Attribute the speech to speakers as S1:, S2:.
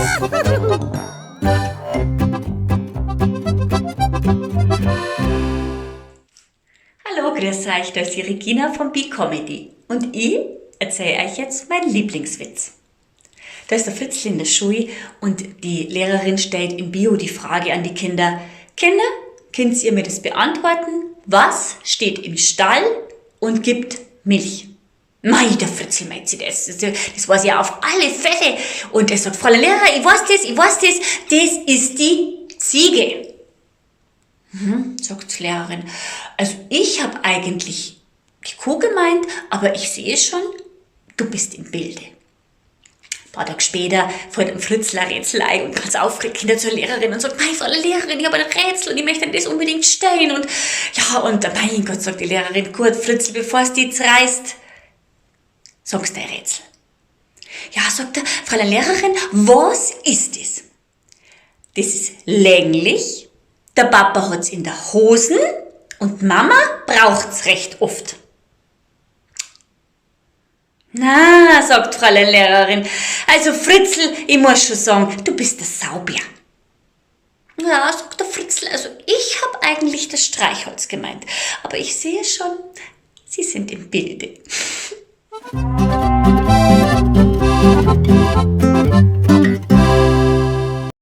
S1: Hallo, grüß euch, da ist die Regina von B-Comedy und ich erzähle euch jetzt meinen Lieblingswitz. Da ist der Fritzl in der Schule und die Lehrerin stellt im Bio die Frage an die Kinder: Kinder, könnt ihr mir das beantworten? Was steht im Stall und gibt Milch? Mei, der Fritzl meint sich das. Das weiß ich auf alle Fälle. Und er sagt: Fräulein Lehrer, ich weiß das, ich weiß das, das ist die Ziege. Mhm, sagt die Lehrerin. Also ich habe eigentlich die Kuh gemeint, aber ich sehe schon, du bist im Bilde. Ein paar Tage später fällt ein Fritzl ein Rätsel ein und ganz aufgeregt geht er zur Lehrerin und sagt: Mei, Fräulein Lehrerin, ich habe ein Rätsel und ich möchte das unbedingt stellen. Und ja, und mein Gott, sagt die Lehrerin: Gut, Fritzl, bevor es dich zerreißt, sagst dein Rätsel. Ja, sagt er, Fräulein Lehrerin, was ist es? Das ist länglich, der Papa hat's in der Hosen und Mama braucht's recht oft. Na, sagt Fräulein Lehrerin, also Fritzl, ich muss schon sagen, du bist der Saubär. Ja, sagt der Fritzl, also ich hab eigentlich das Streichholz gemeint, aber ich sehe schon, Sie sind im Bilde.